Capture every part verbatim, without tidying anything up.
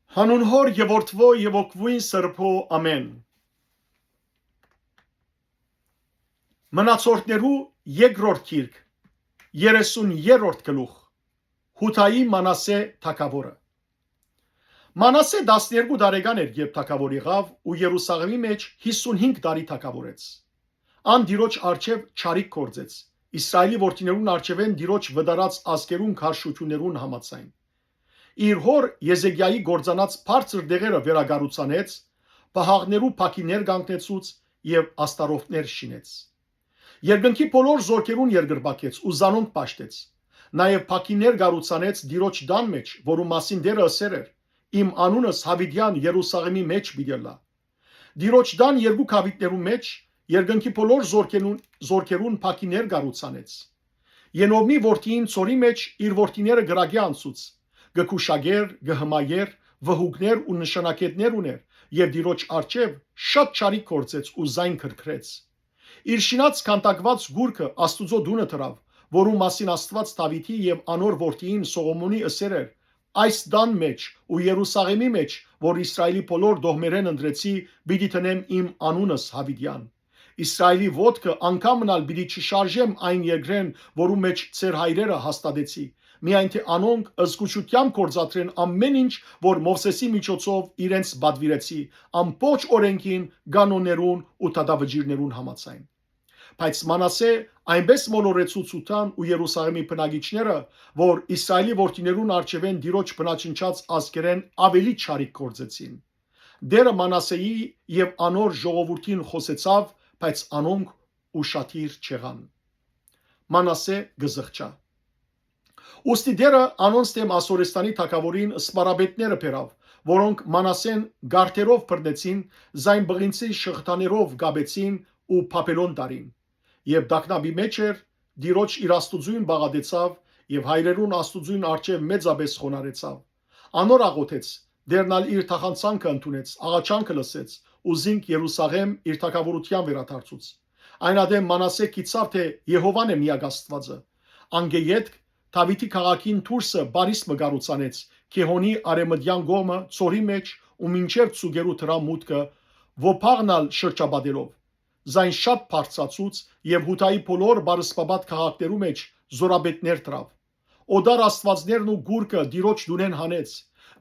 Հանուն Հօր եւ Որդւոյ եւ Հոգւոյն Սրբոյ, ամէն։ Մնացորդներու երկրորդ գիրք, երեսուն երրորդ գլուխ, Յուդայի Մանասէ թագաւորը։ Մանասէ տասներկու տարեկան էր, երբ թագաւոր եղաւ ու Երուսաղէմի մէջ յիսունհինգ տարի թագաւորեց։ Ան Տիրոջ առջեւ չարիք գործեց, Իսրայէլի որդիներուն առջեւէն Տիրոջ վտարած ազգերուն քարշութիւններուն համաձայն։ Իր հօր Եզեկիայի գործանած բարձր դեղերը վերակառուցանեց, պահակներու փակիներ կանգնեցուց եւ աստարովթներ շինեց։ Երկնքի բոլոր զորքերուն երկրպագեց ու զանոնք պաշտեց։ Նաեւ փակիներ կառուցանեց Տիրոջ տան մէջ, որու մասին Տէրը ըսեր էր. «Իմ անունս յաւիտեան Երուսաղէմի մէջ պիտի ըլլայ»։ Տիրոջ տան երկու գաւիթներուն մէջ երկնքի բոլոր զորքերուն, զորքերուն փակիներ կառուցանեց։ Ենովմի որդիին ցորի մէջ իր որդիները կրակի անցուց, կը քուշակէր, կը հմայէր, վհուկներ ու նշանակետներ ունէր եւ Տիրոջ առջեւ շատ չարիք գործեց ու զայն քրքրեց։ Իր շինած քանդակուած գուրքը Աստուծոյ տունը դրաւ, որու մասին Աստուած Դաւիթի եւ անոր որդիին Սողոմոնի ըսեր էր. «Այս տան մէջ ու Երուսաղէմի մէջ, որ Իսրայէլի բոլոր տոհմերէն ընտրեցի, պիտի դնեմ իմ անունս յաւիտեան։ Իսրայէլի ոտքը անգամ մըն ալ պիտի չշարժեմ այն երկրէն, որու մէջ ձեր հայրերը հաստատեցի, միայն թէ անոնք զգուշութեամբ գործադրեն ամէն ինչ, որ Մովսէսի միջոցով իրենց պատուիրեցի, ամբողջ օրէնքին, կանոններուն ու դատավճիռներուն համաձայն»։ Բայց Մանասէ այնպէս մոլորեցուց Յուդան ու Երուսաղէմի բնակիչները, որ Իսրայէլի որդիներուն առջեւէն Տիրոջ բնաջնջած ազգերէն աւելի չարիք գործեցին։ Տէրը Մանասէի եւ անոր ժողովուրդին խօսեցաւ, բայց անոնք ուշադիր չեղան։ Մանասէ կը զղջայ։ Ուստի Տէրը անոնց դէմ Ասորեստանի թագաւորին սպարապետները բերաւ, որոնք Մանասէն գարդերով բռնեցին, զայն պղինցի շղթաներով կապեցին ու Բաբելոն տարին։ Երբ տագնապի մէջ էր, Տիրոջ իր Աստուծոյն պաղատեցաւ եւ հայրերուն Աստուծոյն առջեւ մեծապէս խոնարհեցաւ։ Անոր աղօթեց, Տէրն ալ իր թախանցանքը ընդունեց, աղաչանքը լսեց ու զինք Երուսաղէմ իր թագաւորութեան վերադարձուց։ Այն ատեն Մանասէ գիտցաւ թէ Եհովան է միակ Աստուածը։ Անկէ ետք Դաւիթի քաղաքին դուրսը պարիսպ մը կառուցանեց Գեհոնի արեւմտեան կողմը, ծորի մէջ ու մինչեւ ծուկերու դրան մուտքը, Յոբաղն ալ շրջապատելով։ Զայն շատ բարձրացուց եւ Յուդայի բոլոր պարսպապատ քաղաքներու մէջ զօրապետներ դրաւ։ Օտար աստուածներն ու գուրքը Տիրոջ տունէն հանեց։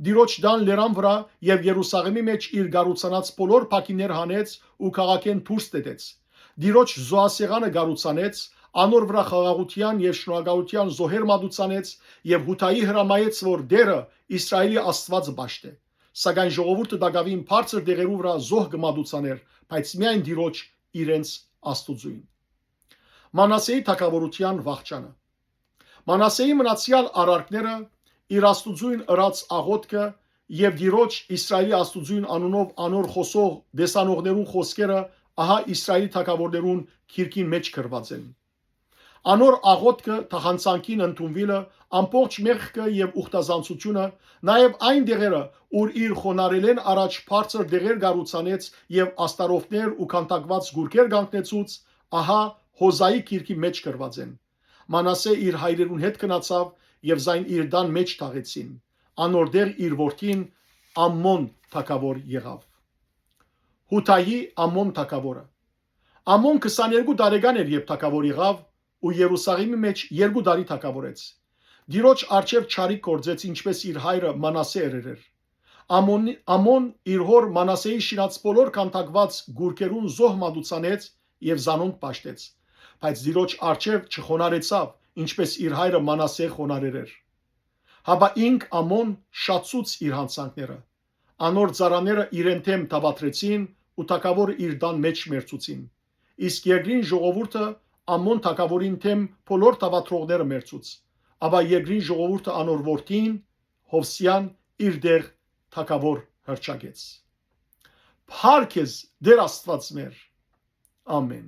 Տիրոջ տան լերան վրայ եւ Երուսաղէմի մէջ իր կառուցանած բոլոր փակիներ հանեց ու քաղաքէն դուրս տետեց։ Տիրոջ զոհասեղանը կառուցանեց, անոր վրայ խաղաղութեան եւ շնորհակալութեան զոհեր մատուցանեց եւ Յուդայի հրամայեց, որ Տէրը, Իսրայէլի Աստուածը պաշտէ։ Սակայն ժողովուրդը տակաւին բարձր դեղերու վրայ զոհ կը մատուցանէր, բայց միայն Տիրոջ իրենց Աստուծոյն։ Մանասէի թագաւորութեան վախճանը։ Մանասէի մնացեալ արարքները, իր Աստուծոյն ըրած աղօթքը եւ Տիրոջ, Իսրայէլի Աստուծոյն անունով անոր խօսող տեսանողներուն խօսքերը, ահա Իսրայէլի թագաւորներուն գիրքին մէջ գրուած են։ Անոր աղօթքը, թախանցանքին ընդունուիլը, ամբողջ մեղքը եւ ուխտազանցությունը, նաեւ այն դեղերը, ուր իր խոնարհելէն առաջ բարձր դեղեր կառուցանեց եւ աստարովթներ ու քանդակուած գուրքեր կանգնեցուց, ահա Հոզայի գիրքի մէջ գրուած են։ Մանասէ իր հայրերուն հետ գնացաւ եւ զայն իր տան մէջ թաղեցին։ Անոր տեղ իր որդին Ամմոն թագաւոր եղաւ։ Յուդայի Ամմոն թագաւորը։ Ամմոն քսաներկու տարեկան էր, երբ թագաւոր եղաւ ու Երուսաղէմի մէջ երկու տարի թագաւորեց։ Տիրոջ առջեւ չարիք գործեց, ինչպէս իր հայրը Մանասէ ըրեր էր։ Ամոնի-, Ամոն իր հօր Մանասէի շինած բոլոր քանդակուած գուրքերուն զոհ մատուցանեց եւ զանոնք պաշտեց։ Բայց Տիրոջ առջեւ չխոնարհեցաւ, ինչպէս իր հայրը Մանասէ խոնարհեր էր։ Հապա ինք Ամոն շացուց իր յանցանքները։ Անոր ծառաները իրեն դէմ դաւադրեցին ու թագաւորը իր տան մէջ մեռցուցին։ Իսկ երկրին ժողովուրդը Ամոն թագաւորին դէմ բոլոր դաւադրողները մեռցուց։ Ապա երկրին ժողովուրդը անոր որդին, Յովսեան, իր տեղ թագաւոր հռչակեց։ Փառք ես, Տէր Աստուած մեր։ Ամէն։